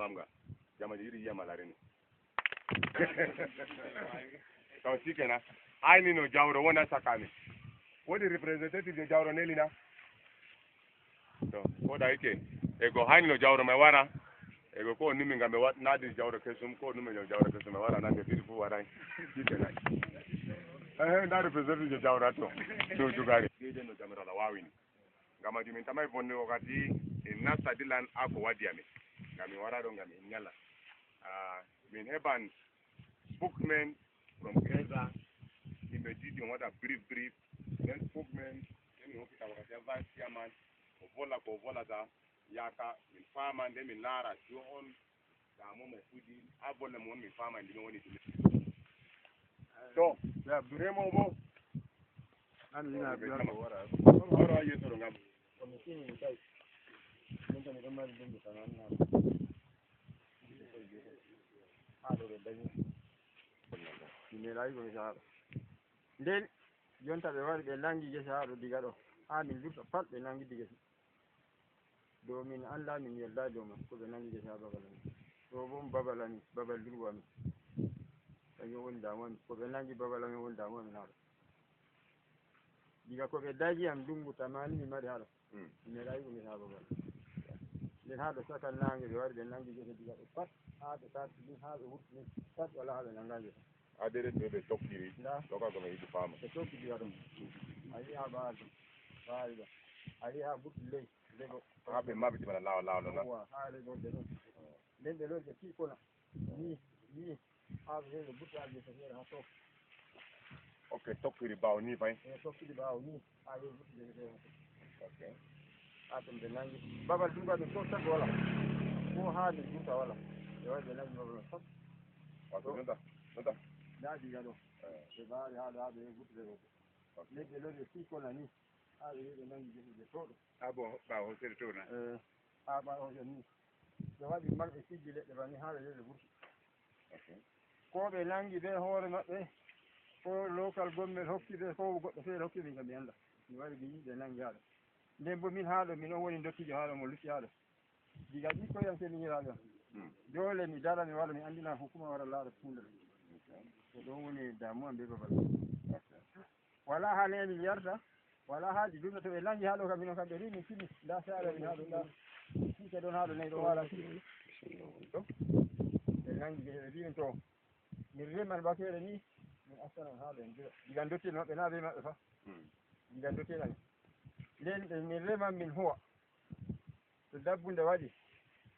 Bamga jama yiri yiyama larini. To shikenan, ayni no jawro wona sakami wodi representative je jawro nelina to ko da yake ego hayni no jawro mai wara ego ko numi ngam ɓe naadi jawro kesum ko numi no jawro kesum wara nande ɗiɗi fu waray. Shikenan, eh nda representative je jawro to do jugari deide no jamirala wawini ngam majum min tamay bonde wakati en nasta dillan a ko waddi amin ngam min wara ɗo ngam en ñalla min heɓan spokesman from Greza. Yimɓe ɗiɗi on waɗa brief brief, nden spokesman nden min hokkita wakkati vice chairman o volla ko o vollata yaka min faama, nde min laara jo on damu mai fuɗi ha bolle mo on min faama ndime woni ɗume. To remowo bo wara yeeso ɗo ngam Komitini kai min to miɗon mari ndungu tan ha ɗo ɓe dañi mi meeɗayi ko gesa haɗo. Nden jonta ɓe wari ɓe nangi gese ha ɗo diga ɗo ha min lurta pat ɓe nangidi gese dow min anda min yedda dow man ko ɓe nangi gese ha babal amin ɗo bo babal amin babal durgo amin kañum woni damuwa amin ko ɓe nangi babal amin woni damuwa amin ha ɗo diga ko ɓe daji am ndungu tamani mi mari ha ɗo mi meeɗayi ko gese ha babal. Nden ha ɗo caka nangue ɓe wari ɓe nangi gese diga ɗo pat ha ɓe tarti ni ha ɓe wurti ni pat wala ha ɓe nanga gese. Adere to ɓe tokkiri nda loka ko ɓe yiɗi faama. Ɓe tokki diga ɗum a yi ha baal ɗum baali ɗo a yi ha ɓurti ley lego. Ha ɓe maɓiti bana lawol lawol na. Yawwa ha lego ɓe ɗon nden ɓe lori ɓe tiikona ni ni ha ɓe ɓe ɓurti ha gese feere ha to. Ok, tokkiri bawo ni fay. Ɓe tokkiɗi ɓaawo ni ha ɓe ɓurti gese feere ha to. Ok. Ha ton ɓe nangi babal dunga ɗum to tag wala ko ha min durta wala ɓe wari ɓe nangi babal fof. Wato nonta nonta. Nda diga ɗo ɓe mbaari ha ɗo ha ɓe ɓurti lego nden ɓe lori ɓe tiikona ni ha ɓe wi ɓe nangi gese ɓe to ɗo. Ha bo ɓawo hosere to na. Ha ɓawo hosere ni ɓe waɗi marɓe sijji leɗɗe banni ha ɓe wi ɓe ɓurti. Ok. Ko ɓe nangi ɓe hoore maɓɓe ko local government hokki ɓe ko goɗɗo feere hokki ɓe kam mi annda mi wari mi yii ɓe nangi haa ɗo. Nden bo min haa ɗo min on woni dottijo haa ɗo mo lutti haa ɗo diga ɓikkoyam se miñiraaɓe am doole mi dara mi wara mi anndina hukuma wara laara hunde ɗo ko ɗon woni damuwa be babal wala haa ne min yarta wala haaji ɗum to ɓe nangi haa ɗo kam minon kam ɓe ri min timi nda saare min haa ɗo nda kiike ɗon haa ɗo nayi ɗo wala ɗo ɓe nangi ɓe mbi min to min reman bakere ni min accanan haa ɗo en jura diga dottiel maɓɓe na be maɓɓe fa diga dottiel amin nden ɓe min reman min huwa to dabbunde waɗi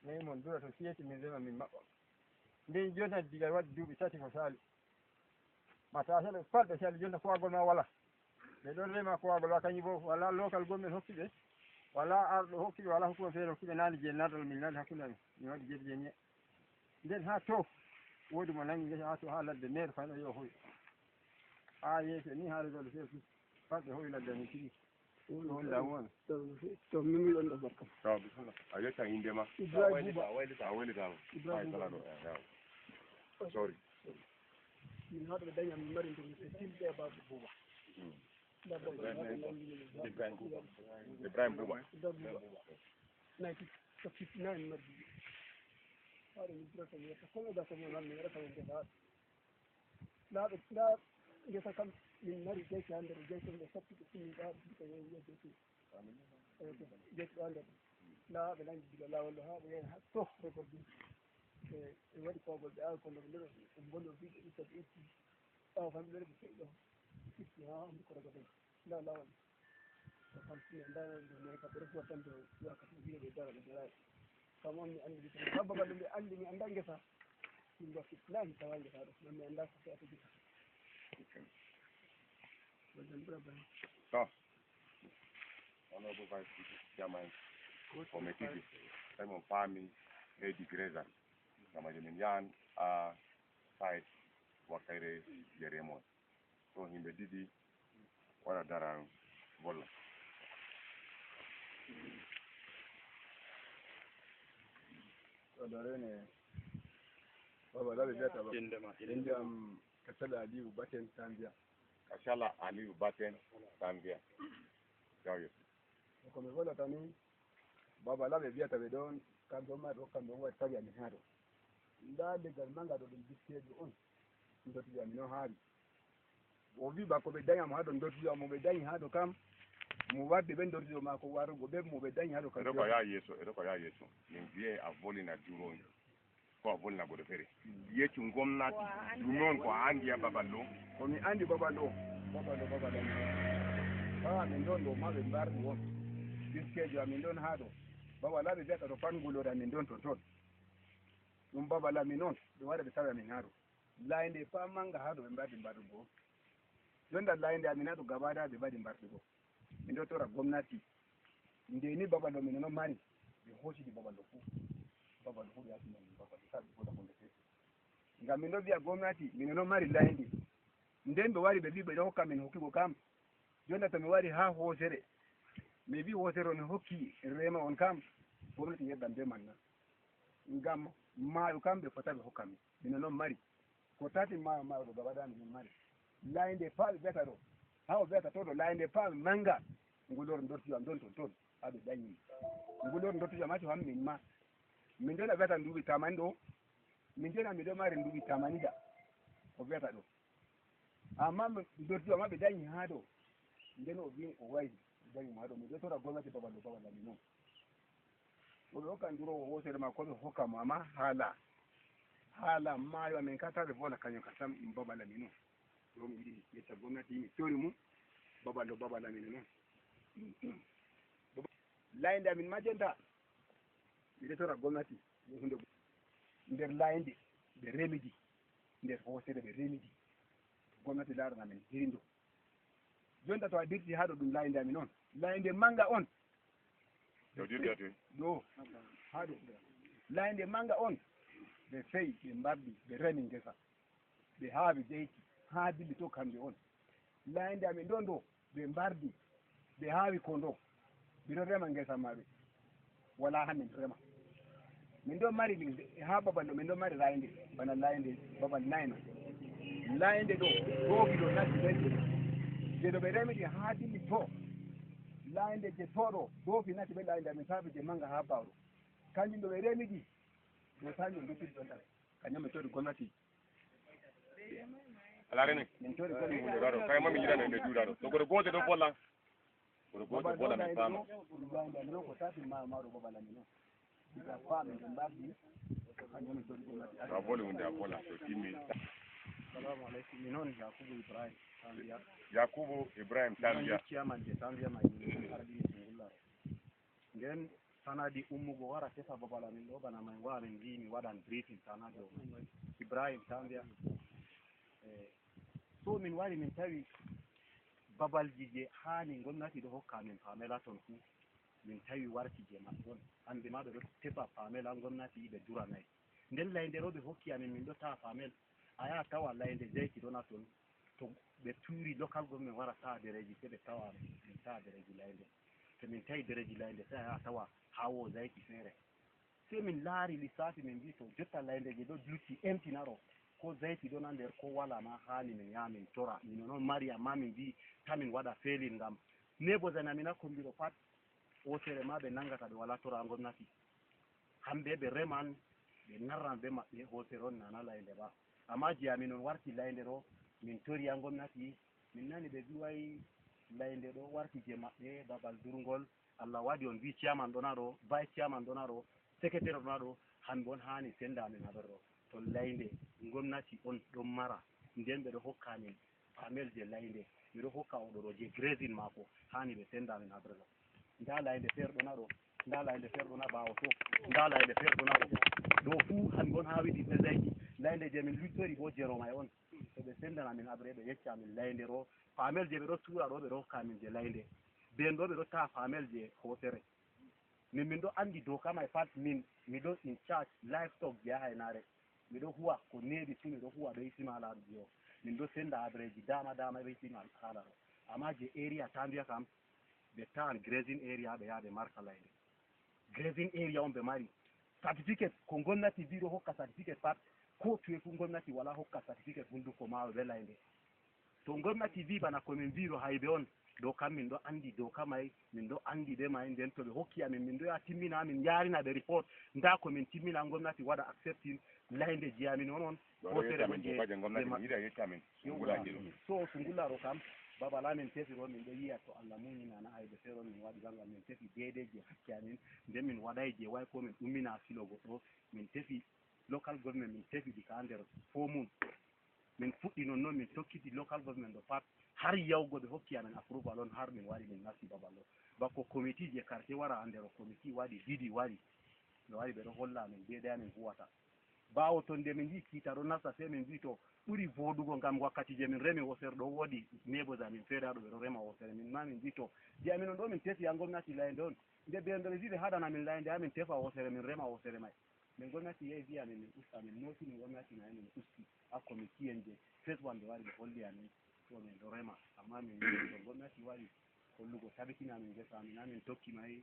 nayi mon dura to seeti min rema min maɓɓa. Nden jonta diga waɗi duuɓi 3 ko saali matasa ɗo pat ɓe sali jonta kowagol ma wala ɓe ɗon rema kowagol wa kañum bo wala local government hokki ɓe wala arɗo hokki ɓe wala hukuma feere hokki ɓe naani je nardal min naani hakkunde amin min waɗi jeeɗi je nden ha to woodi mo nangi gese ha to ha ladde maire fayno yo hoy ha yeeso ni ha regol feere pat ɓe hoyi ladde amin tigi ɗum woni damuwa amin. To min mi ɗon ɗo barka. To bisimilla, a yeccan inde ma. Ibrahim Bouba. A waylitama. Ibrahim Ay kala ɗo yaw sorry. Min haɗo ɓe dañam min mari ndungu ɓe timɓe babu Bouba. Ibrahim Bouba. Ibrahim Bouba. Ibrahim Bouba 1959 mari haɗo min durata mi yetta kono da ko min min waɗata min gesa haɗo nda ɓe nda gesa kam min mari jeyki ha nder jeyki ɓe sappi ɓe timmi ɗo haɗo ko yehi jeyki jeyki ɗo ha nder nda ɓe nangi diga lawol ɗo ha ɓe yehi ha to rekord ɓe ɓe waɗi kowgol ɓe awi kono ɓe lori ɓe bonni ɓe ɓe itta ɓe itti ɓawo kam ɓe lori ɓe keɓi ɗo itti ha honduko rogo nda lawol to kam mi annda no kam ɓe refuwa tan dow wakkati ɓe ɓe dara ɓe darayi kam on mi anndi ɗum ha babal ɗo mi anndi mi annda ngesa min wakkitinaaki tawa ngesa ɗo ngam mi annda ko fe'ata gesa wajen ɓura bane. To honorable vice chairman committee ji tawi mon faami leydi Greza ngam min yahan a site wakkere je remon to yimɓe ɗiɗi waɗa dara volla. Ɗo rene baba laɓe mbiyata ba inde am Kasala Aliyu Baten Tambia. Kasala Aliyu Baten Tambia jawyo. Komi volata ni baba laɓe mbiyata ɓe ɗon Kamɓe on ma ɓe hokkan ɓe on wari tawi amin ha ɗo. Nda leggal manga ɗo, ɗum biskejo on, dottijo amin on haawi. O wi bako ɓe dañamo ha ɗo, dottijo mo ɓe dañi ha ɗo kam, mo wadde ɓen dottijo mako warugo ɓe mo ɓe dañi ha ɗo kam. Eɗo ko yaha yeeso, eɗo ko yaha yeeso, min wiyay a volina jurojo ko a volina goɗo feere yeccu gomnati ɗume on ko a andi ha babal ɗo. Komi andi babal ɗo, babal ɗo, babal amin ha min ɗon ɗo ma ɓe mbarɗi on biskejo amin ɗon ha ɗo. Babal ha ɓe mbiyata ɗo pat ngulore amin ɗon ton toon, ɗum babal amin on. Ɓe wara ɓe tawi amin ha ɗo layde fa manga ha ɗo, ɓe mbardi mbarɗugo on. Jonda layde amin ha ɗo gaba ɗaya ɓe mbaɗi mbarɗugo. Min ɗo tora gomnati ndeni babal ɗo min noon mari, ɓe hosidi babal ɗo fuu, babal ɗo fuu ɓe yaccina min babal ɗo, sa ɓe goda hunde feere. Ngam min ɗo wiya gomnati min noon mari layde. Nden ɓe wari ɓe wi ɓe ɗo hokka min hokkigo kam. Jonta to mi wari ha hoosere, mi wi hoosere on hokki rema on kam, gomnati yerdan be man na. Ngam maayo kam ɓe fota ɓe hokka min, mino noon mari ko tati maayo, maayo ɗo gaba ɗaya minin mari layde pa ɓe mbiyata ɗo ha o mbiyata to ɗo layde pa manga ngulor dottijo am ɗon ton toon ha ɓe dañimi ngulor dottijo am hacci ham. Min ma min joni a wiyata nduuɓi tamani ɗo, min joni miɗo mari nduuɓi tamani da o wiyata ɗo, amma dottijo am ha ɓe dañi ha ɗo. Nden o wi o wayli dañi mo ha ɗo. Mi ɗo tora gomnati babal ɗo, babal ami noon oɓe hokka ndurowo wosere ma ko ɓe hokka mo, amma haala maayo amin ka taɓe vola kañum ka sam. Ɗum babal amin noon ɗo. Mi yiɗi yetta gomnati, mi tori mum babal ɗo, babal amin noon layde amin ma. Jonta miɗo tora gomnati hunde nder layde ɓe remidi nder hoosere, ɓe remidi. Gomnati larana min hirindo. Jonta to a dirti ha ɗo, ɗum layde amin on, layde manga on. To dirti atoy? Ɗo ha ɗo layde manga on, ɓe feyi ɓe mbarɗi, ɓe remi ngesa, ɓe haawi jeyti ha dilli to. Kamɓe on layde amin ɗon ɗo, ɓe mbardi, ɓe haawi ko ndo ɓeɗo rema ngesa maɓe, wala ha min rema. Min ɗon mari ha babal ɗo, min ɗon mari layde bana layde babal nayno, layde ɗo doogi ɗo natti ɓe je ɗo ɓe remiɗi ha dilli to layde je toɗo doofi natti ɓe layde amin saabi je manga ha bawɗo kanjum ɗo ɓe remiɗi ɗo sami ɓe dottiɗi ɗon ɗal kañum. Min tori gomnati. Ala reni. Min tori gomnati. Hunde ɗo kay ma min yiɗano nde juuɗa ɗo to goɗo goto ɗo bolla, goɗo goto bolla min faama. Layde amin o ko tati ma maɗo babal amin o diga faami ɓe mbardi kañum. Min tori gomnati. To a voli hunde a vola to timmi. Assalamu alaikum. Min on Yakubu Ibrahim Tambiya. Yakubu Ibrahim Tambiya. Chairman je Tambiya mai min ardi Sungullaro. Nden sanadi ummugo wara tefa babal amin ɗo bana mai wara min wi mi waɗan briefing sanadi o Ibrahim Tambiya. E so min wari min tawi babalji je hani gwamnati ɗo hokka min pamela ton fuu, min tawi warti je maɓɓe on. Hamɓe ma ɓe ɗo tefa pamela gwamnati ɓe duranayi. Nden layde ɗo ɓe hokki amin, min ɗo tawa pamel a yaha tawa layde jeyti ɗon ha toon. To ɓe turi local government wara tawa dereji, se ɓe tawa min tawa dereji layde. To min tawi dereji layde, sai a yaha tawa hawo zayti feere. Sai min laari lissafi, min mbi to jotta laydeje ɗo lutti emptinaro ko zayti ɗon ha nder ko wala ma. Hani min yaha min tora min noon mari, amma min mbi ta min waɗa felin ngam nebosan amin ha kombi ɗo pat hosere ma ɓe nangata, ɓe wala tora gomnati. Hamɓe ɓe reman, ɓe narran be maɓɓe hosere on nana layde ba. Amma je amin on warti layde ɗo, min tori ha gomnati. Min nani ɓe mbi way layde ɗo warti je maɓɓe babal durgol. Allah waɗi on wi chairman ɗona ɗo, vice chairman ɗona ɗo, secrétaire ɗona ɗo. Hamɓe on hani senda amin haɓer ɗo. To layde gomnati on ɗon mara, nden ɓe ɗo hokka amin pamel je layde, ɓe ɗo hokka oɗo ɗo je grazing mako, hani ɓe senda amin haɓer ɗo. Nda layde feere ɗona ɗo, nda layde feere ɗona ɓawo to, nda layde feere ɗona ɗo ɗo fuu hamɓe on hawidi ɓe zaydi layde je min luttori bo jeromay on. To ɓe sendana min abre, ɓe yecca min layde ro pamel je ɓe ɗo tura ɗo, ɓe ɗo hokka min je layde ben ɗo, ɓe ɗo tawa pamel je hosere. Min ɗo andi doka may pat. Min miɗo in charge livestock je ha haynare, miɗo huwa ko neeɓi fu, miɗo huwa ɓe isima haala ɗo. Min ɗo senda abreji dama dama ɓe isima haala ɗo. Amma je area Tambiya kam, ɓe tawan grazing area, ɓe yaha ɓe marka layde grazing area on. Ɓe mari certificate ko gomnati mbi ɗo hokka certificate pat ko tuye fu. Gomnati wala hokka certificate hunduko maɓe ɓe layde. To gomnati wi bana komin mbiɗo haybe on. Ɗo kam min ɗo andi doka may, min ɗo andi ɓe may. Nden to ɓe hokki amin, min ɗo yaha timmina, min yarina ɓe report nda ko min timmina, gomnati waɗa accepting layde jeyamin onon. Hosere je. So sungullaro kam babal amin tefi ɗo, min ɗo yiya to Allah muñinana aybe feere min waɗi bangal, min tefi deydey je hakke amin. Nden min waɗay je way ko min ummina silo goɗɗo. Min tefi local government, min tefi ɗi ka nder fo mum. Min fuɗɗi non noon, min tokkiti local government ɗo pat har yawgo ɓe hokki amin approval on, har min wari min nasti babal ɗo. Bako comité je quartier wara ha nder comité waɗi ɗiɗi wari, ɓe wari ɓe ɗo holla amin deydey amin huwata. Ɓawo toon nde min jii kiita ɗo nasta, sey min mbi to ɓuri voɗugo, ngam wakkati je min remi wosere ɗo woodi neighbors amin feere haɗo ɓe ɗo rema wosere. Min ma min mbi to je amin on ɗo min tefi ha gomnati layde on. Nde ɓe ɓe wi ɓe haɗana min layde ha min tefa wosere, min rema wosere may. Min gomnati yehi wiya min, min usta, min notini gomnati nayi, min usti ha comité en je first one. Ɓe wari ɓe holli amin to min ɗo rema, amma min to gomnati wari hollugo tabitina amin gesa amin ha min tokki may,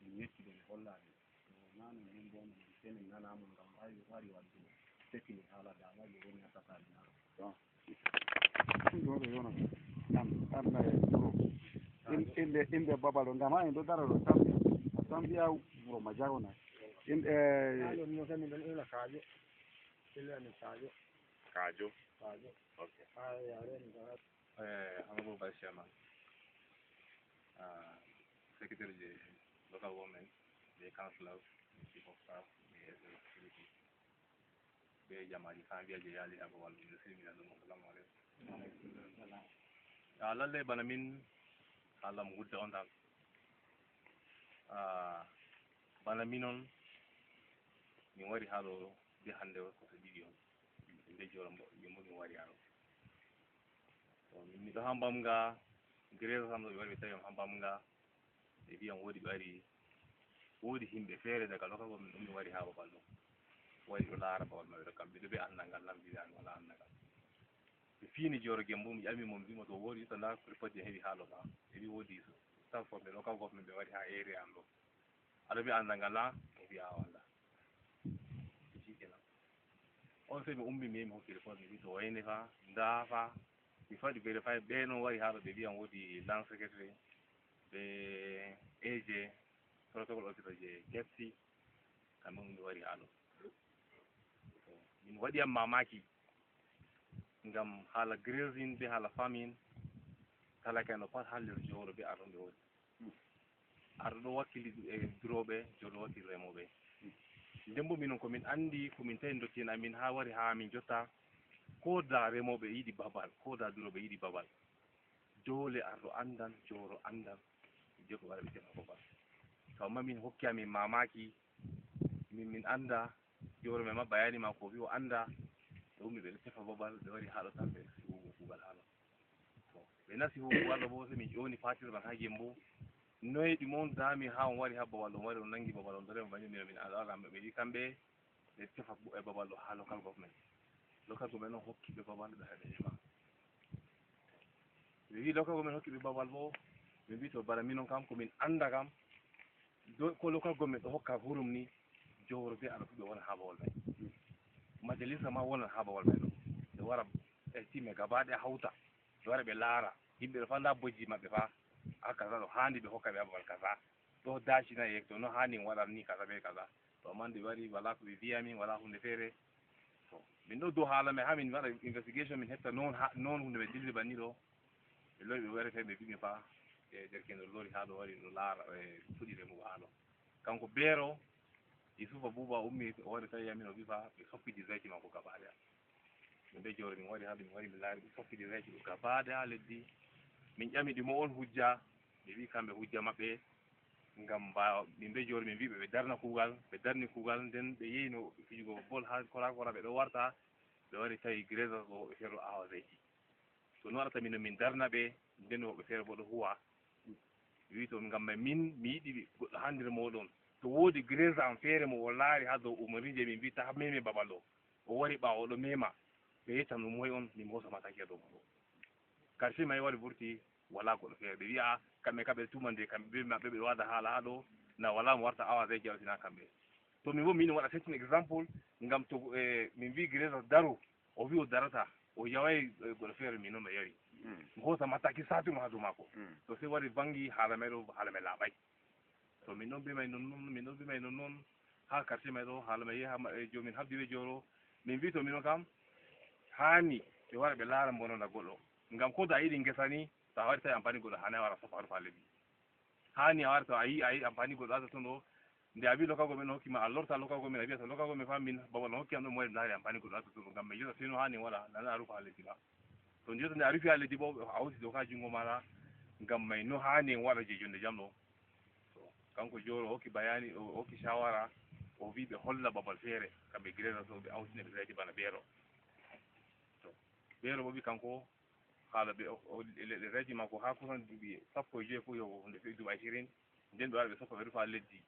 min yetti ɓe, ɓe holla amin to nanu min bo min sey min nanamo ngam wari wari waɗugo setini haala dama je woni ha sakani naro. Ɗum ɗo yona nam arna e wuro inde inde babal o ngam ha en ɗo dara ɗo tan tan mbiya wuro Majagona inde. Ɗo mino kam min ɗon ewna Kaajo, ille amin Kaajo. Kaajo. Kaajo. Ok. Ha yare min ɗo. Honorable Vice Chairman, Secretary the local government, the councillors, the chief of staff, the security, be jamaji kan je yali ha babal min silmina ɗum. Assalamu alaikum. A lallai bana min haala mo gudda on tan bana minon min wari ha ɗo de hande koso ɗiɗi on nde jora yimbo min wari ha ɗo. To min miɗo ha mbamga grève kam ɗo, ɓe wari ɓe tawi am ha mbamga, ɓe wiyam woodi ɓe wari, woodi himɓe feere daga local government ɗum mi wari ha babal ɗo, wari ɗo laara babal maɓɓe ɗo. Kamɓe ɗo ɓe annda ngal nam mbiɓe an wala annda ngal. Ɓe fiini joro Gembo, mi ƴami mo, mi wimo to woodi to nda report je heeɓi ha ɗo fa, ɓe wi woodi staff ɓe local government ɓe wari ha area am ɗo, aɗa ɓe annda ngal na? Mi wi a walla shikenan on. Sey mi ummi, mi yehi mi hokki report, mi wi to wayne fa nda fa mi faɗi verify ɓe noon wari ha ɗo. Ɓe wiyam woodi land secretary ɓe AJ protocol officer je kefsi kamɓe on mi wari ha ɗo. Min waɗi am mamaki ngam haala grazing be haala farming talaka en o pat ha nder jowro be arɗo ɓe woni arɗo ɗo wakkili e duroɓe jowɗo wakkili remoɓe. Nden bo minon komin andi komin tawi dottien amin ha wari ha amin jotta, ko da remoɓe yiɗi babal, ko da duroɓe yiɗi babal, dole arɗo andan, jowro andan je ko wara ɓe tefa babal. To amma min hokki amin mamaki, min anda jowro men ma bayani ma ko wi o anda ɓe ummi ɓe ɗo tefa babal, ɓe wari haɗo tan ɓe nasti hugo kuugal haɗo. To ɓe nasti hugo kuugal ɗo bo, sey min ƴowni fatirman ha Gembo noyi ɗum on dami ha on wari ha babal on, wari on nangi babal on dorema banni. Mino min aɗa ɓe wi kamɓe ɓe tefa e babal ɗo ha local government. Local government on hokki ɓe babal ɓe haɓe rema. Ɓe wi local government hokki ɓe babal bo, ɓe mbi to bana minon kam komin anda kam ko local government ɗo hokka hurum ni jowro be aɗa fu ɓe wona ha babal may, majalisa ma wonan ha babal may ɗo, ɓe wara e timme gaba ɗaya hawta, ɓe wara ɓe laara yimɓe ɗo fa nda bojji maɓɓe fa a kaza ɗo handi ɓe hokka ɓe ha babal kaza ɗo dacina yekto no hani waɗan ni kaza be kaza. To amma nde wari wala ko ɓe wiyamin, wala hunde feere. To min ɗo dow haala may ha min waɗa investigation, min hetta noon noon hunde ɓe dilli banni ɗo. Ɓe lori ɓe wari fe ɓe mbimi fa e derkejo lori ha ɗo wari ɗo laara e fuɗi remugo ha ɗo. Kanko beero Yusufa Bouba ummi o wari tawi amin, o wi fa ɓe soppidi zayti makko gaba ɗaya. Min ɓe jowre min wari ha ɗo, min wari min laari ɓe soppidi zayti ɗo gaba ɗaya ha leddi. Min ƴami ɗimo on hujja, ɓe wi kamɓe hujja maɓɓe ngam mba min ɓe jowre min wiɓe ɓe darna kuugal, ɓe darni kuugal. Nden ɓe yeyino fijugo bol ha kora kora, ɓe ɗo warta ɓe wari tawi grésas ɗo woɓɓe feere ɗo awa zayti. To no waɗata mino min darna ɓe, nden woɓɓe feere bo ɗo huwa. Mi wi to ngam may min mi yiɗi goɗɗo ha nder moɗon to woodi grésas am feere mo o laari ha dow umarni je min mbi ta meme babal ɗo, o wari ɓaawo ɗo mema, ɓe yettan ɗum moy on, min hosa mataki ha dow maɗo. Quartier may wari vurti wala goɗɗo feere. Ɓe wiya kamɓe ka ɓe tumande kamɓe ɓe maɓɓe ɓe waɗa haala ha ɗo na wala mo warta awa be jawtina kamɓe. To min bo min waɗa settin exemple ngam to e min wi grésas daru, o wi o darata o yaway goɗɗo feere, min noon ɓe yawi. Mi hosa mataki satuno ha dow maako. To sey wari vangi haala may ɗo, haala may laaɓay. To min ɗon be may nonnon, min ɗon be may nonnon ha quartier may ɗo, haala may yeha jomin habdi be joro. Min wi to minon kam hani ɓe wara ɓe laara bononda goɗɗo, ngam ko to a yiɗi ngesa ni, to a wari tawi ampani goɗɗo, hanai wara sofa rufa leddi. Hani a wara to a yi a yi ampani goɗɗo asa toon ɗo, nde a wi local government hokkima, a lorta local government, a wiya to local government fa min babal no hokki am ɗo, mi wari mi laari ampani goɗɗo asa toon ɗo, ngam mi jotta sino hani waɗa nana a rufa ha leddi ba. To jotta nde a rufi ha leddi bo, a hoosi doka jungo maɗa. Ngam may no hani en waɗa je jonde jam ɗo. To kanko joro hokki bayani, o hokki shawara, o wi ɓe holla babal feere kamɓe greda, so ɓe awtine ɓe reeti bana ɓeero. To ɓeero bo wi kanko haala ɓe leɗɗe reeti makko ha kusan duuɓi 15 fo yo hunde fewi duuɓi 20. Nden ɓe wara ɓe soppa, ɓe rufa leddi.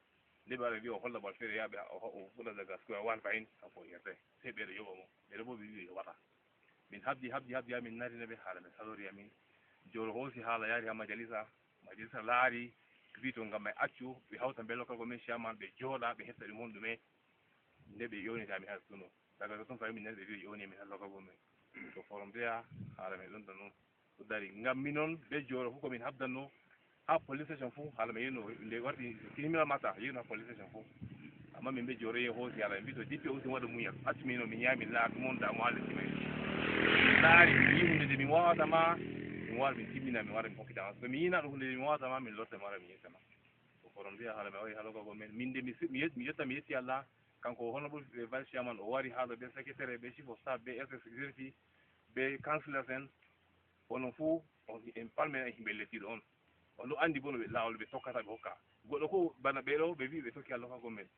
Nde ɓe wara ɓe mbiya o holla babal feere, yaɓe o fuɗa daga square one fayin, kanko o yerde sey ɓeɗo yoɓa mo. Ɓeɗo bo ɓe wi ɓe yoɓata. Min habdi habdi habdi ha min narina ɓe haala, min salori amin. Joro hoosi haala yaari ha majalisa, majalisa laari wi to ngam may accu ɓe hawta be local government chairman, ɓe jooɗa ɓe hetta ɗum hon ɗume. Nde ɓe ƴownitami ha suno daga toon fayi min nani ɓe wi ƴowni min ha local government. To forum deya haala may ɗon ɗon noon ɗo dari, ngam minon be joro fof komin habdanno ha police station fuu, haala may yeno nde warti criminal matter yeno ha police station fuu. Amma min ɓe joro ye hoosi haala, ɓe mbi to DPO aussi waɗa muñal, accu mino min yaha min laara ɗum on damu ha leddi may. Min laari, mi yi hunde nde min wawatama, min wara min timmina, min wara min hokkitama. So mi yina ɗum hunde nde min wawatama, min lorta, mi wara mi yettama. To forum mbiya haala mi wari ha local government. Min de mi yetta, mi yetti Allah. Kanko hono ɓe vice chairman o wari haala ɓe secrétaire, ɓe chief of staff, ɓe ss security, ɓe councillors en onon fuu en palmina yimɓe leddiɗo on. On ɗo andi bo no ɓe laawol ɓe tokkata ɓe hokka goɗɗo ko bana ɓeɗo ɓe wi ɓe tokki ha local government,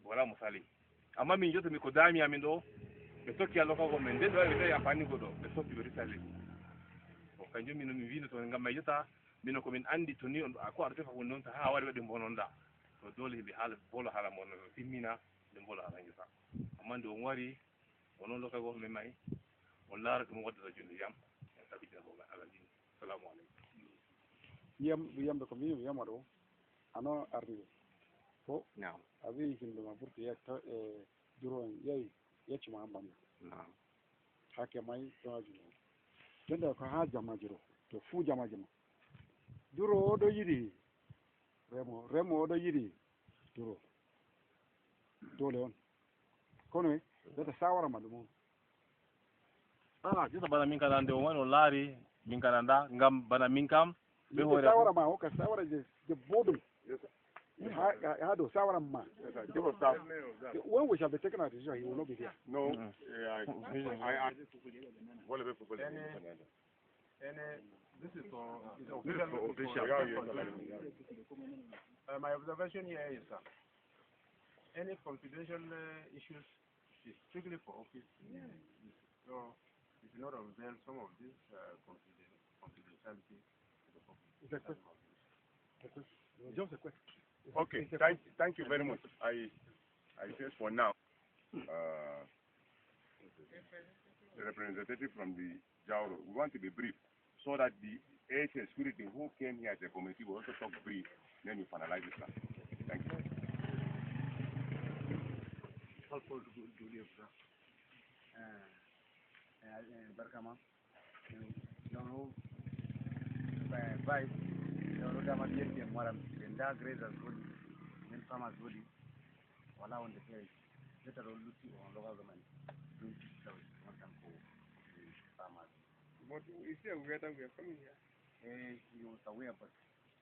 wala mo sali. Amma min jotta mi ko daami amin ɗo, ɓe tokki ha local government, nden ɓe wari ɓe tawi amfani goɗɗo, ɓe soppi ɓe rutta leddi o. Kanjum mino min wino to ngam may jotta mino komin andi to ni on ko aɗa tefa hunde noon to ha wari waɗi bononda to dole yimɓe haala bolo haala bononda timmina nde bolo haala ngesa. Amma nde on wari onon local government may on laara ɗum waddata jonde jam en tabitina bo Allah dini. Salamu aleykum. Yiyam yiyamɓe ko mbimi wiyama ɗo ano ardiɓe ko Nam. A wi himɓe ma ɓurti yetto e duro en yeeyi yeccuma han bamma. Nam. Hakke may ɗo julo jonde ko ha jammaji ɗo to fuu jamaji ma duro oɗo yiɗi remo, remo oɗo yiɗi duro dole on kono ɓeta sawara ma ɗum on. A jotta bana min kada nde o wani o laari min kada nda ngam bana min kam ɓe yimɓe hoore sawara ma hokka sawara je boɗum ha ha dow sawara ma. Chief of staff. When we shall be taking our decision, he will not be here. No, I, wala be fufule. Any, this is for, is This is for official. official. Yeah. My observation here is that any confidential issues is strictly for office. So you should not unveil some of this confidentiality to the public. It's a question. Just a question. Okay, thank you very much. I say for now, the representative from the Jauro, we want to be brief so that the AHS security who came here as a committee will also talk brief, then we finalize it. Thank you. Helpful to do barkama ɗon vice ɗo dama ɓiyerti en waran ɓe nda grazers godi min farmers godi wala wonde feere jotta ɗo lutti on local government ɗum taw on tan ko farmers. But you see, we are coming here. Eh, he was aware, but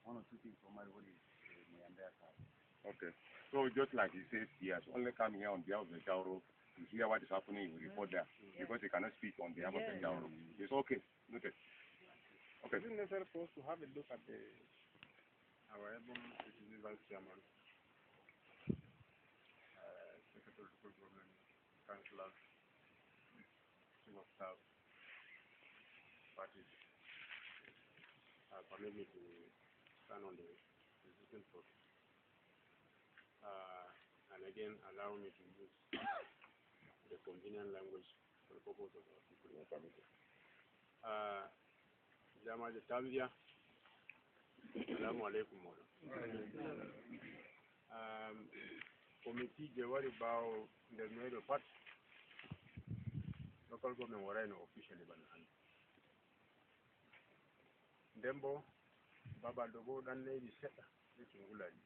one or two things for mari woni mo yandaya ka. Okay. So just like he says, he has only come here on behalf of the Jauro to hear what is happening, he will report there because he cannot speak on behalf of the Jauro. It's okay. Noted. Okay. Is it necessary for us to have a look at the Our able citizen vice chairman, secretary of local government, councillors, chief of staff, parties, permit me to stand on the existing process. And again, allow me to use the convenient language for the purpose of our people. Jamaje Tambia, assalamu alaikum moɗon. Committee je wari ɓawo nder meɗo pat local government warayno officially bana hande. Nden bo babal ɗo bo ɗan leydi seɗɗa be sungulaji.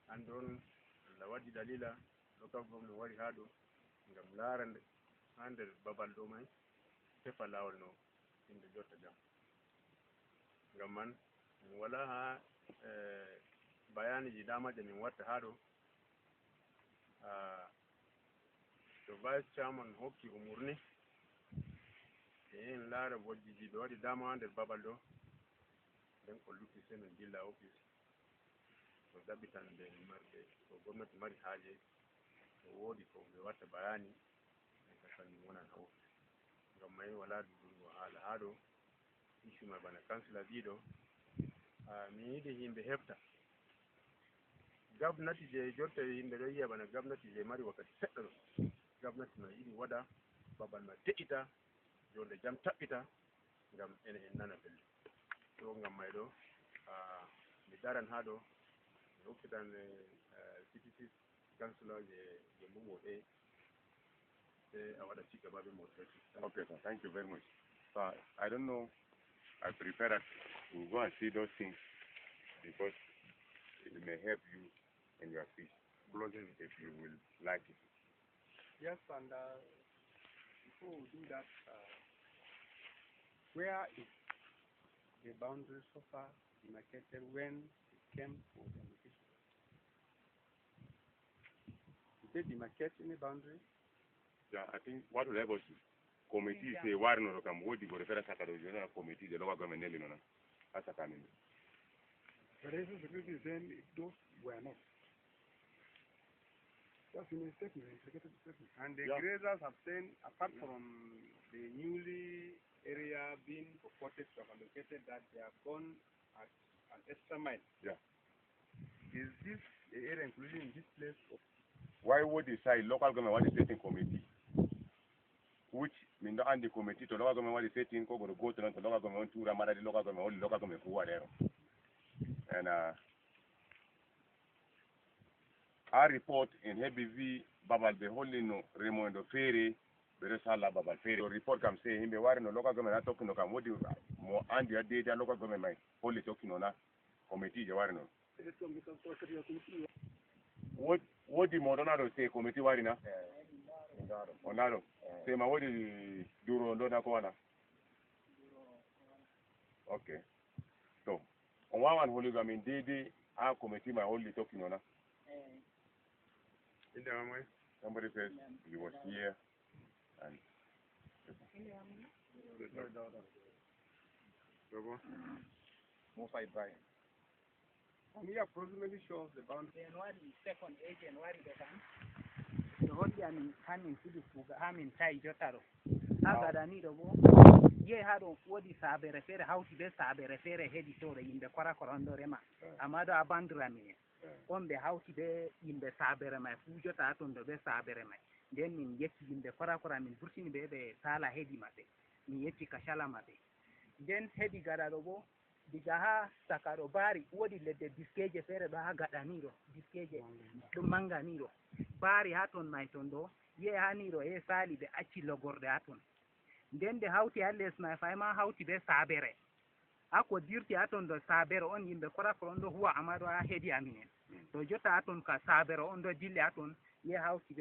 Hande on Allah waɗi dalila local government wari ha ɗo ngam laara ha nder babal ɗo mai, tefa lawol no yimɓe jotta jam. Ngam man min wala ha bayaniji dama je min watta ha ɗo. To vice chairman hokki umurni e en laara bojjiji ɓe waɗi dama ha nder babal ɗo, nden ko lutti sey min dilla office to ɗaɓɓitan ɓe marɓe ko gomnati mari haaje, to woodi ko ɓe watta bayani en ka kanjum wonan ha office. Ngam may wala dudugo haala ha ɗo issue mai. Bana councillor wiɗo, mi yiɗi yimɓe hefta gabnati je jotta yimɓe ɗo yiya bana gabnati je mari wakkati seɗɗa ɗo. Gabnati mai yiɗi waɗa babal mai de'ita, jonde jam taɓɓita, ngam ene en nana belɗum to. Ngam may ɗo mi daran ha ɗo, mi hokkitan CTC councillor je Gembu Moɗe sey a waɗa ci gaba be moderation. Okay, sir. Thank you very much. So I don't know. I prefer that we go and see those things because it may help you in your speech if you will like it. Yes, and before we do that, where is the boundary so far demarcated when it came for demarcation? Did they demarcate any boundary? Yeah, I think what will help us is committee say war no kam wodi go refer saka do jona committee the local government neli nona asaka min. Federation security is saying those were not. That's in a statement, executive statement. And the grazers have said, apart from the newly area being purported to have allocated, that they have gone at an extra mile. Is this area included in this place? Why would decide local government want the setting committee? Which min do andi committee to local government want the setting ko go go to to local government tura madadi local government woni local government fu waɗero. And our report in heɓi wi babal ɓe holli no remondo feere ɓe ɗo sala babal feere. To report kam sey yimɓe wari no local government ha tokkino kam woodi mo andi ha deydi ha local government may holli tokkino na committee je wari noon. Woodi moɗon aɗo sey committee wari na o naɗo sey ma woodi duro ndo na ko wana. Ok, to on wawan hollugo amin deydey ha committee ma holli tokkino na. Inde ma moy? Somebody says he was here and Ɗo bo Musa Ibrahim. From here approximately shows the boundary. January second e January ɗo kam ɓe holli amin hamin fuɗi kuugal hamin tawi jotta ɗo ha gaɗa ni ɗo bo yehi ha ɗo woodi saabere feere hawti be saabere feere heedi to ɗo yimɓe kora kora on ɗo rema, amma ɗo a bandira minen on ɓe hawti be yimɓe saabere may fuu jotta ha ton ɗo ɓe saabere may. Nden min yecci yimɓe kora kora, min vurtini ɓe ɓe sala heedi maɓɓe, min yecci kacala maɓɓe. Nden heedi gaɗa ɗo bo diga ha saka ɗo baari woodi ledde diskeje feere ɗo ha gaɗa ni ɗo, diskeje ɗum manga ni ɗo baari ha ton may ton ɗo yehi ha ni ɗo ye sali ɓe acci logorde ha ton. Nden nde hawti ha les may fay ma hawti be saabere ha ko dirti ha ton ɗo saabere on yimɓe kora kora on ɗo huwa, amma ɗo ha heedi aminen to jotta ha ton ka saabere on ɗo dilli ha ton ye hawti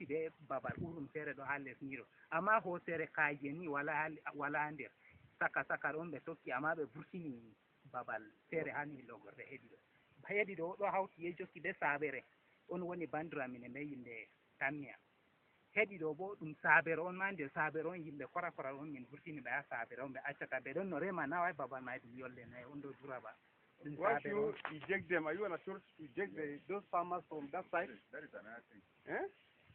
be babal urum feere ɗo ha les ni ɗo, amma hosere kaje ni wala wala ha nder saka saka ɗon ɓe tokki, amma ɓe vurtini babal feere ha ni logorde heedi ɗo ɗo hawti ye jokki be saabere on woni bandira mine be yimɓe tammiya. Heeɗi ɗo bo ɗum saabere on ma nder saabere on yimɓe kora kora on min vurtini ɓe ha saabere on ɓe accata ɓe ɗon no rema naway babal may ɗum yolle nayi on ɗo dura ba ɗum Once saabere you on. Eject them, are you an authority to eject those farmers from that side? That is another thing. Eh?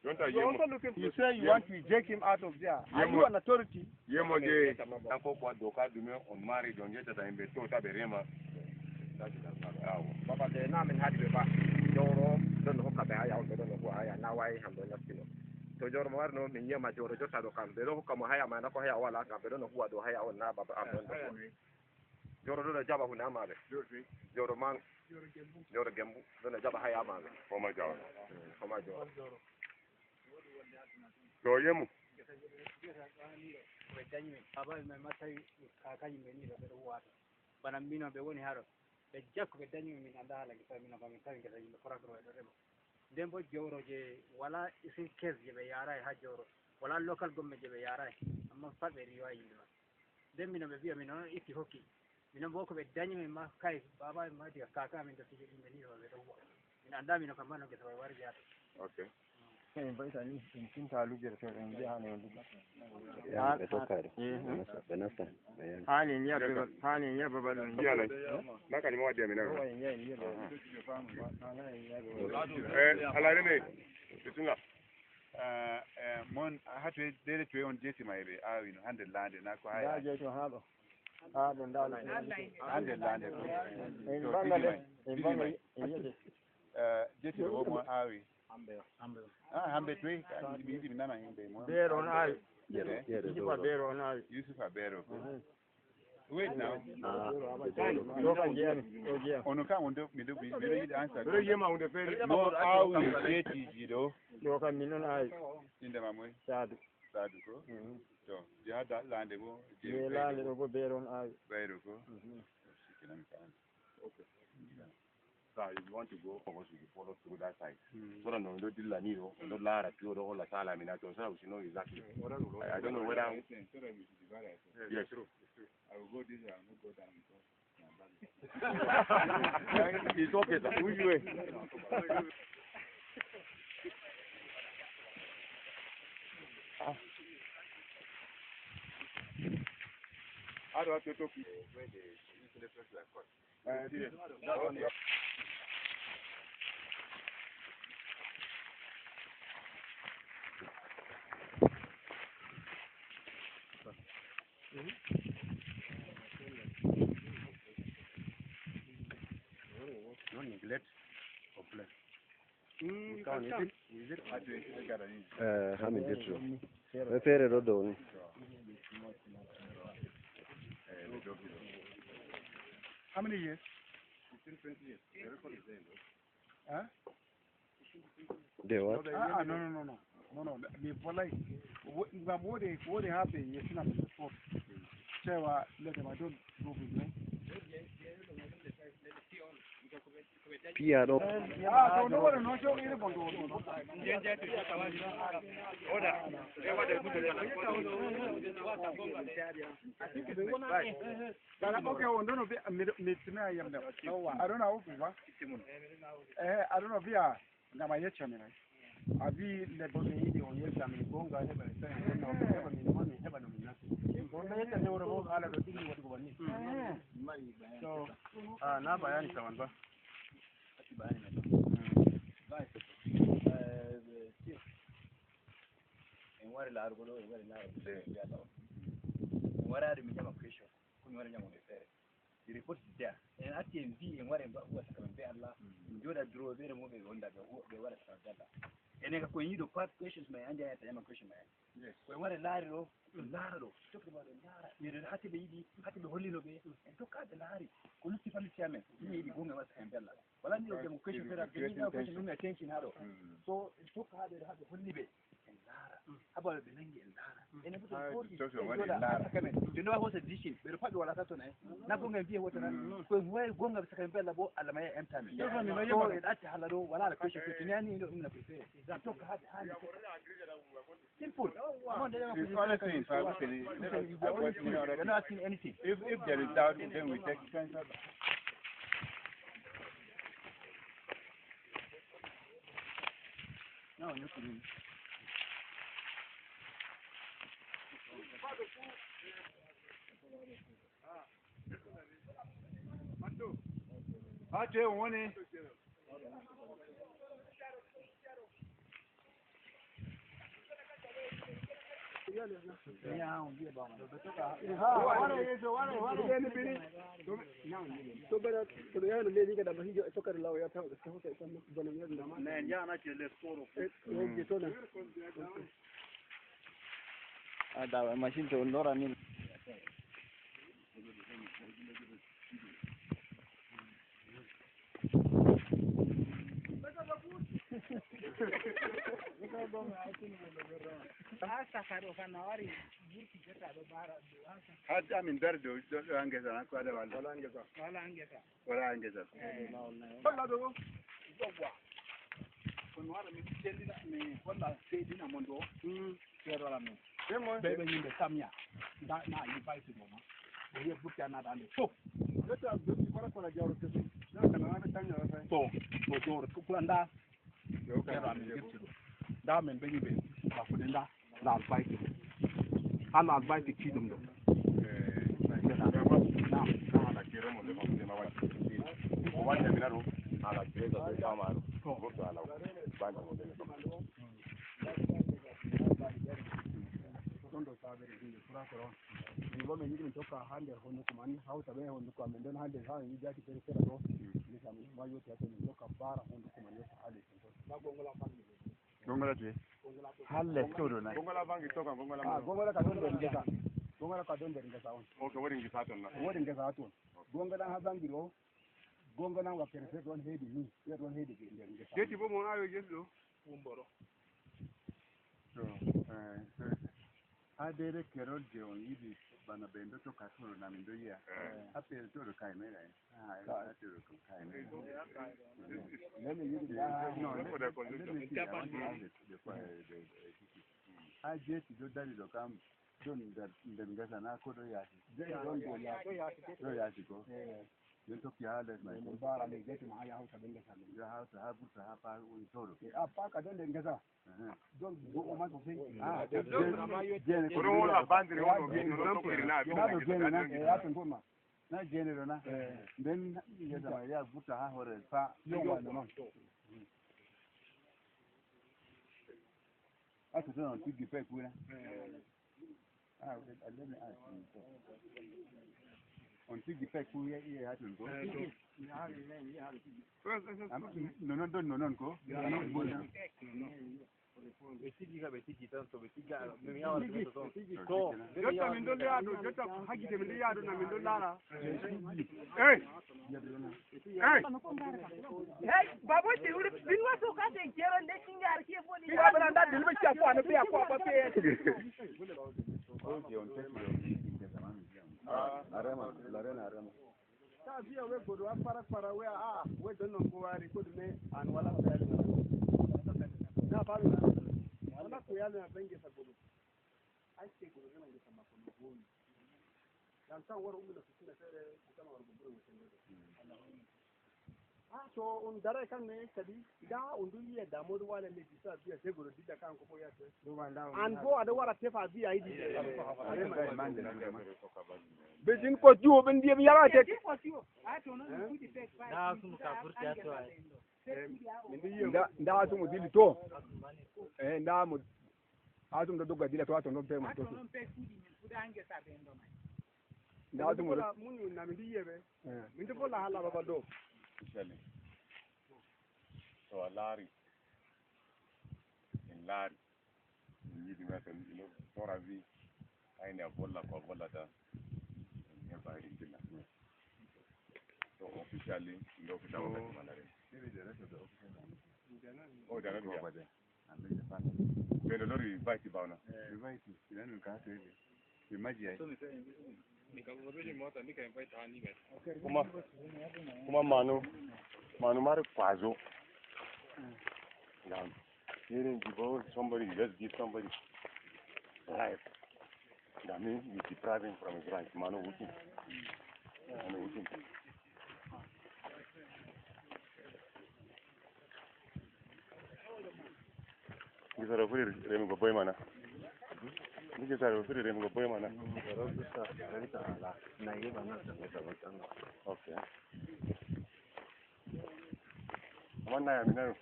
Don't I You're also looking You for, say you want to eject him out of there. Are you an authority? Yemo je kanko ko doka ɗume on mari don jettata yimɓe to ta ɓe rema awo. Babal de na min haadi ɓe ba jowro ɗon no hokka ɓe haya on ɓe ɗon no huwa haya na wawi ham ɗo nastino to jowro mo wari no min yiyama jowro jotta ɗo kam ɓe ɗo hokka mo haya mana ko haya wala kam ɓe ɗon no huwa dow haya on na baba am ɗon ɗo huwa jowro ɗo ɗo jaɓa hunde amaɓe jowro man jowro Gembu ɗo no jaɓa haya amaɓe. Foma jawro. Homa jowro. To yemu. Koɓe dañi min babaɓe men ma tawi kakaji men ni ɗo ɓeɗo huwa ɗo bana minon ɓe woni haɗo ɓe jakko ɓe dañi min anda haala gesa minon kam min tawi gesa yimɓe forakoro e ɗo rema. Nden bo jowro je wala isin caisse je ɓe yaray ha jowro, wala local government je ɓe yaray, amma pat ɓe riwa yimɓe ma. Nden minon ɓe mbiya minon itti hokki minon bo ko ɓe dañi min ma kay baba ma diga kaka min dottijo yimɓe ni ɗo ɓe ɗo huwa min anda minon kam ma no gesa wari yaade. Ok. En mbayta ni en finta luggere to en njiya hane on lugga. Ɓe tokkare ɓe nasta. Hani en yiya hani en yiya babal on. Jiya na kañum o waddi amin. En yiya en yiya. E ala rene bisimilla. Mon hatoye dere toye on jeeti mayɓe awino hande laande na ko haya jeeti ha ɗo ha ɗo ndaalo hande laande. En bangale en bangale en yiya jeeti ɗo mo awi hambe toye mi yiɗi mi nana yimɓe mo. Beero on awi. Yusufa Beero on awi. Yusufa Beero. Wait now. Ɗo kam jeyami ɗo jeyam. Ono kam on miɗo miɗo yiɗi ansa. Miɗo yiyama hunde feere. Mo awi jeetiji ɗo. Ɗo kam min on awi. Inde ma moy? Saadu. Saadu ko to je ha laande bo. Je laande ɗo bo Beero on awi. Ɓayro ko sikkinami faami. Okay. So if you want to go for us, we follow through that side. So that no dilla ni do, no lara pure do la sala mina to so that we should know exactly. I don't know whether. So that we should divide ourselves. Yes, true. I will go this way, I will not go down because it's okay, sir. Which way? How do I talk? Where the electric were cut. Don't neglect or bless. Hamin dirtiro ɓe feere ɗo dow ni. How many years? 15, 20 years. The record is there, though. Huh? De what? Ah, no, no, no, no. No, no. Mi wallahi, ngam wodi wodi haɓe yettina min report cewa ledde ma don duuɓi nayi. Piya ɗo. Ah, to no waɗa noon so iri bon ɗo. Bala ok on ɗon no mi timina yamde aɗon a wofu ba e aɗon o wiya ngam a yecca min ay a wi lebbo ɓe yiɗi on yecca min gonga heɓa ɓe heɓa min ma min heɓa no min nasti on ɗo yecca dewre bo haala ɗo ɗiggi waɗugo banni. So na bayani tawan ba bayani mai chief en wari laarugo ɗo en wari laarugo mbiyata on en wari mi ƴama question ko mi wari ƴamude feere. The report is there. En acci en mbi en wari en huwa saka men be Allah en jooɗa bureau ɓe remoɓe ɓe wonda ɓe waɗa saka be Allah enen ka koyen yiɗo pat questions mai andi a ƴama question mai ko en wari laari ɗo ɗum laara ɗo tokki ma ɗo laara miɗo hatti ɓe yiɗi hatti ɓe hollino ɓe en tokkaɓe laari ko lutti pat lutti amen yimɓe yiɗi gonga waɗa saka en be Allah wala ni ɗo ƴamo question feere ɓe yiɗa question ɗum attention ha ɗo so en tokka haɓe haɓe holli ɓe en laara habaɓe ɓe nangi en laara enen fof to kooti jooɗa saka men ɓe no hosa decision ɓeɗo pat ɓe walata toon ay na gonga en mbiya wotana ko en wawi gonga ɓe saka en be Allah bo Allah ma yeha emtamen so en acca haala ɗo wala ala question feere to ni ani ɗo ɗum na ko feere tokka haɓe hani simple. It's honestly, in fact, we're not asking anything. If there is doubt, then we take counsel. No, you can. Ha toye on woni? To bara to ɓe yahno leydi gaɗa ba hijo e tokkere law ya tawa ɓe hosa e tan bana mi waɗi Ne janake les toro. je toon. Da machine to lora ni. Ha saka ɗo kam na wari vurti jotta ɗo bara ɗo ha saka. Ha amin dari dow ɗo ɗo ha ngesa na ko aɗa walla Wala ngesa. Wala ngesa. Wala ha ngesa. Holla ɗo yawwa komi wara mi tellina mi holla seydina mon ɗo feerora men ɓeɓe yimɓe samya nda na invite mo ma o wiya burti a naɗa nde fof. Jotta jotti kora kora jawro kese kana waɓe taññora fay. To jowro kula nda feero amin girti ɗo nda men ɓe yimɓe bafude nda la invite mo Allah invite kiɗum ɗo. Ala kero mo defa mo dema waɗi o waɗi amina ɗo ala beza be famaru goɗɗo ala banga mo deme. Ɗon ɗo sabere himɓe furakoro on min bo min yiɗi min tokka ha nder honduko man hawta ɓe honduko amin nden ha nder ha min jati fere fere ɗo ngesa min ma yetti ha to min tokka bara honduko man yetta ha lesdi ton. Gongola toye ha les to ɗo nayi. Gongola bangi to kam gongola. A gongola ka ɗon nder ngesa, gongola ka ɗon nder ngesa on. Ok, waɗi ngisa toon na. Woɗi ngesa ha toon gongola ha bangi ɗo gongola wakkere fere ɗon heedi ni fere ɗon heedi nder ngesa. Jetti bo mon awi gese ɗo. To ha deydey kerol je on yiɗi bana ɓe ɗo tokka toɗo na min ɗo yiya ha pere toɗo kaye meɗa en ha toɗo kam kaye meɗa. Nden min yiɗi nda No, let me see, I want to ask ha jeeti ɗo dari ɗo kam ɗon nder nder ngesa na ko ɗo yaasi? Jeeti ɗon dow yaasi. Ɗo yaasi ko jon tokki ha les may. Min bara min jeeti ma ha yahawta ɓe ngesa min. Yo hawta ha ɓurta ha pa woni toɗo. A pa ka ɗon nder ngesa ɗon go'o ma sosai. Ah, jeene. Oɗon wolla bandiri on o wi no tokkiri na. Ha ɗo jeene na e ha ton ma. Na jeene ɗo na nden ngesa ma yaha vurta ha hoore fa. Yowwa noon. Ha to toon on tiggi pay kuuna. Ah, let me ask you. On tiggi pay kuya iye ha toon ko nonon ɗon nonon ko. Ɓe tiggi ka ɓe tiggi tan to ɓe tigga min yawata ɓe toon to. Jotta min ɗon yaha ɗo jotta haggite min ɗon yaha ɗo na min ɗon laara ey ey. Hey, babo ti wuri bin wasu ka se jero ne kingar ke boni. Ɓe nda dilɓe cappo ano ɓiya ko apa pe. Ko je on tekki ɗo ngesa ma mi wiyam arema larena arema. Ta wiya we goɗo a fara fara we a we ɗon non ko wari ko ɗume an wala ko yalina na faami wala ko yalina ɓe ngesa goɗo acce goɗo rema ngesa makko no gowi ngam tan wara ummina fitina feere tama wargo ɓuri wetendede a to on daray kan ne kadi nda on ɗum wiya damoɗo wala leddi so a wiya sey goɗo diɗɗa kanko bo yiyata an bo aɗa wara tefa wiya yiɗi. Ɓe jin ko jiwo ɓe ndiyam yarate. Na su ka furta to ai. Nda asumo dilli to e nda mo asum ɗo dogga dilla to ato noon pe mo to nda asumo ɗo muñu nami ndi yiyeɓe min to folla haala babal ɗo. Officially to a laari en laari min yiɗi ma tan ino tora wi ayne a volla ko a vollata en heɓa en dilla to officially ndo fita wakkati manare o dana ɗum ɓe lori bayti bawna. Ɓe bayti ina ka ha toyde ɓe maji ay. Kuma manu mari kwazo ngam irin jibo somebody just give somebody bribe that means you deprive him from his right. Manu wutin manu wutin. Gisara furi remugo boy mana gisara furi remugo boy mana. Okay, amma nayi amin nayo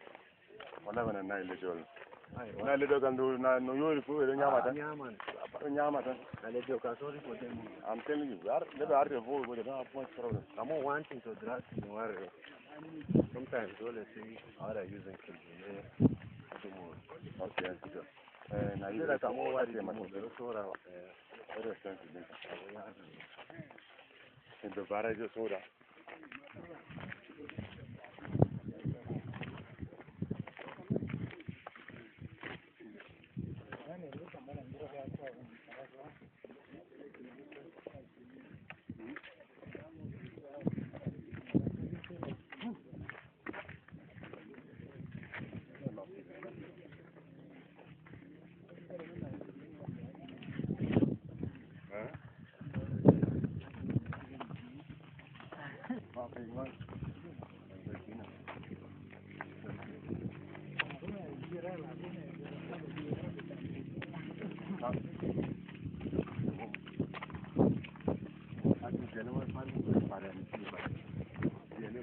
wala bana nayi lejol na ledo kam ɗo na no yoori fof eɗo ñama tan ɗo ñama tan. I'm telling you, neɗɗo arde fof they don't have much problem. I'm not wanting to drag you worry. Sometimes dole sai a wara using kirjine dumo. Okay. Na yi Sai da kamo wari ma dumo da sora. Very expensive. Yimɓe baraji soda.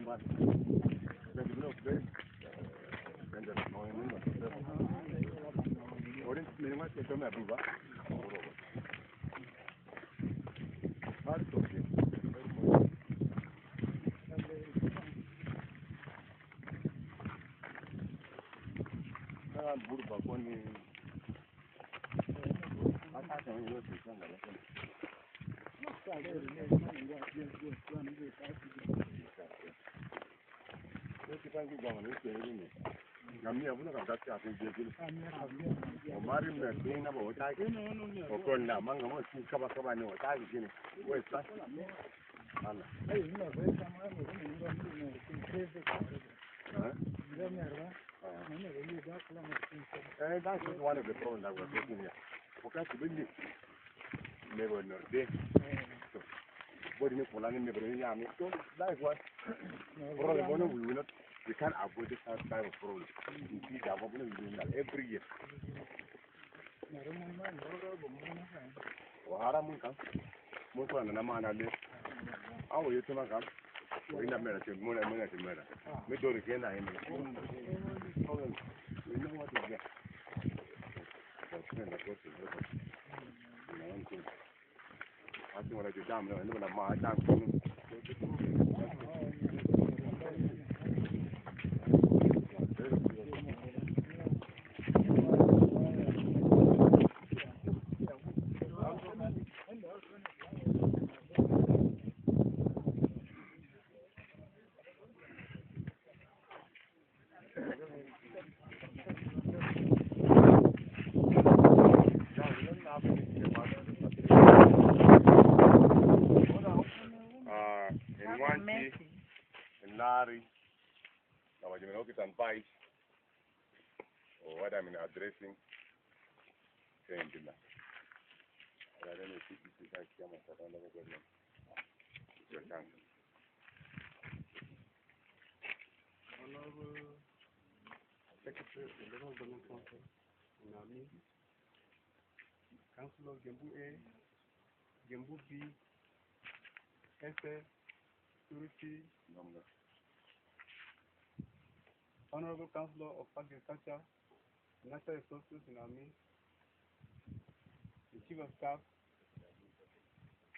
That's one of the problems that we're facing here. That's why problem we will not, we can't avoid this type of problem. We see that problem we do that every year. Wahara mun kam, mun ko na mana le. Awo yeto ma kam. O ina mera te mona mona te mera. Me do re kena ene. Problem. We know what is there. Larry, advice or what I'm addressing. Honorable Secretary of the Local Government Council, Nami, Council of Gembu A, Gembu B, SA, Security, Honorable Councillor of Agriculture, Natural Resources in Army, the Chief of Staff,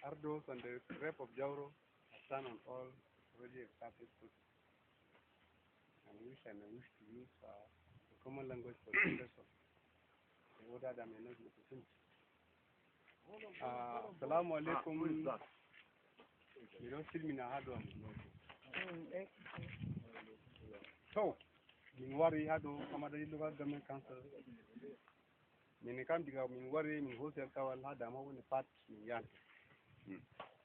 Ardos and the Rep of Jauro have done on all already established processes. And wish and I wish to use the common language for the expression, the order that may not be opportunity. Assalamu alaikum. You don't see me now. So, min wari ha dow Kamadani Local Government Council, min kam diga min wari min hoosi alkawal ha dama woni pat min yanta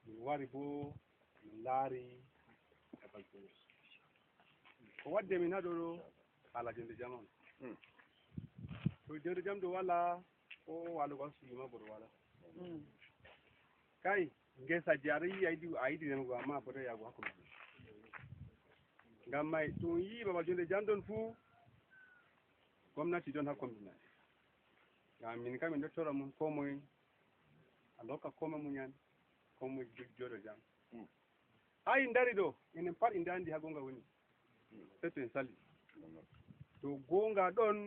min wari bo min laari babal bo ko wadde min ha ɗo ɗo haala jonde jam on to jonde jam ɗo wala ko walugo ha suudu ma boɗo wala kay ngesa je aɗa yi a yiɗi remugo amma a fotai yaago hakkude ngam may to on yii babal jonde jam ɗon fuu gomnati ɗon ha kombi maɗa ngam min kam min ɗo tora mum ko moye Allah hokka ko moye muñal ko moye jooɗo jam ha en dari ɗo enen pat en andi ha gonga woni sey to en sali to gonga ɗon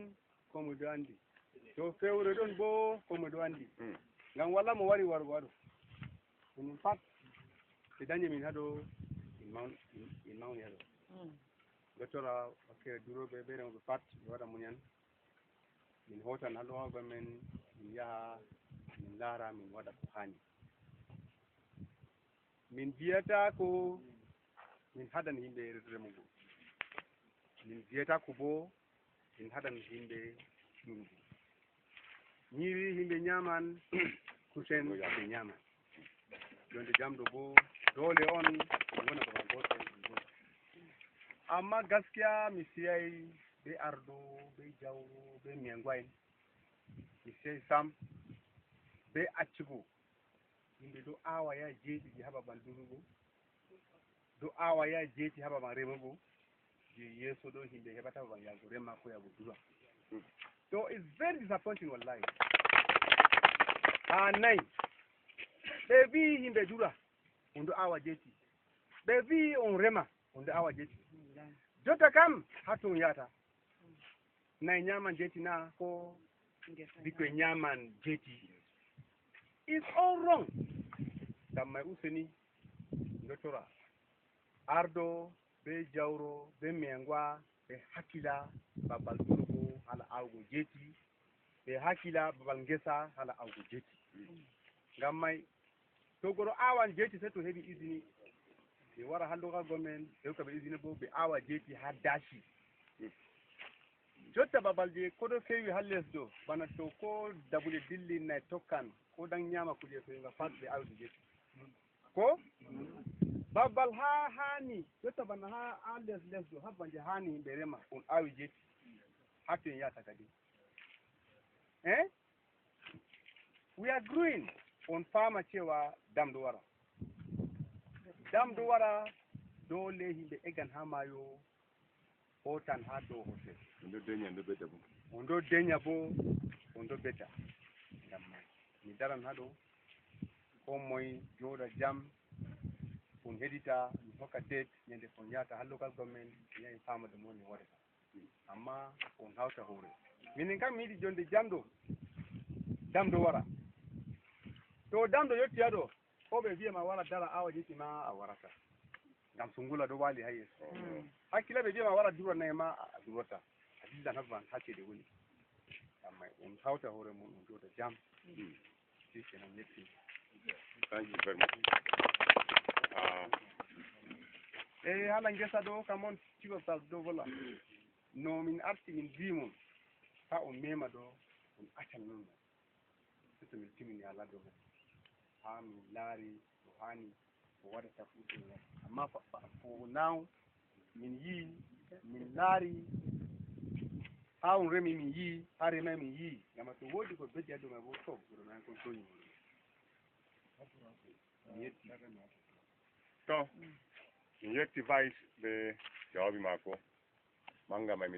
ko moye ɗo andi to fewre ɗon bo ko moye ɗo andi ngam wala mo wari warugo haɗo enen pat ɓe dañi min haɗo en mawni haɗo dottora wakkere duroɓe ɓe remoɓe pat ɓe waɗa muñal min hotan ha ɗo men min yaha min laara min waɗa ko hani min biyata ko min haɗan yimɓe remugo min biyata ko bo min haɗan yimɓe ɗurugo ñiiri yimɓe ñaman kusen ɓe ñaman jonde jamɗo bo doole on wona babal gotel amma gaskiya mi siyay be ardo be jawro be miyangwa en mi siyay sam be accugo yimɓe ɗo awa yaha jeeɗiɗi ha babal durugo ɗo awa yaha jeeti ha babal remugo je yeeso ɗo yimɓe heɓata babal yahgo rema ko yahgo dura so it's very disappointing wallahi ha nayi ɓe wi yimɓe dura on ɗo awa jeeti ɓe wi on rema. On ɗo awa jeeti jotta kam ha to on yahata nayi ñaman jeeti na ko ɓikkoye ñaman jeeti. Is all wrong. Ngam may useni dotora ardo be jawro be mengwa ɓe hakkila babal durugo hala awgo jeeti, ɓe hakkila babal ngesa hala awgo jeeti. Ngam may to goɗo awan jeeti sey to heɓi usine, ɓe wara ha local government, ɓe hokka ɓe usine bo ɓe awa jeeti ha dashi. Jotta babal je koɗo fewi ha les ɗo bana to ko dabule dilli nayi tokkan ko dan ñama kuje fewiga pat ɓe awdi jeeti ko babal ha hani. Jotta bana ha les les ɗo ha banje hani yimɓe rema on awi jeeti ha to en yahata kadi. We are growing. On fama cewa dam ɗo wara, dam ɗo wara, dole yimɓe eggan ha mayo hotan ha dow hotel. On ɗo deña, ɗo bedda bo. On ɗo deña bo, on ɗo bedda. Ngam may mi daran ha ɗo, ko moye jooɗa jam, on heɗita mi hokka date ñande on yahata ha local government, mi yahi fama ɗum woni waɗata. Amma on hawta hoore minen kam mi yiɗi jonde jam ɗo. Dam ɗo wara, to dam ɗo yettiya ɗo ko ɓe wiyama wara dara awa jeeti ma a warata ngam sungula ɗo wali ha yeeso hakkila. Ɓe wiyama wara dura nayi ma a durata, a dillan habban ha ceede woni. Amma on hawta hoore mum, on jooɗa jam, shikenan, yetti. Thank you very much. E hala ngesa ɗo kam on chief of staff ɗo vola no min arti min mbimon ha on mema ɗo on accan non non so min timmini ha laddo men ha min laari ko hani ko waɗata fuu ɗum waɗa. Amma for now min yii, min laari ha on remi, min yii ha remay, min yii gama to woodi ko beddi ha dow mai bo to wuro men kon toñi mi yetti. To, mi yetti vice ɓe jawabi mako manga mai.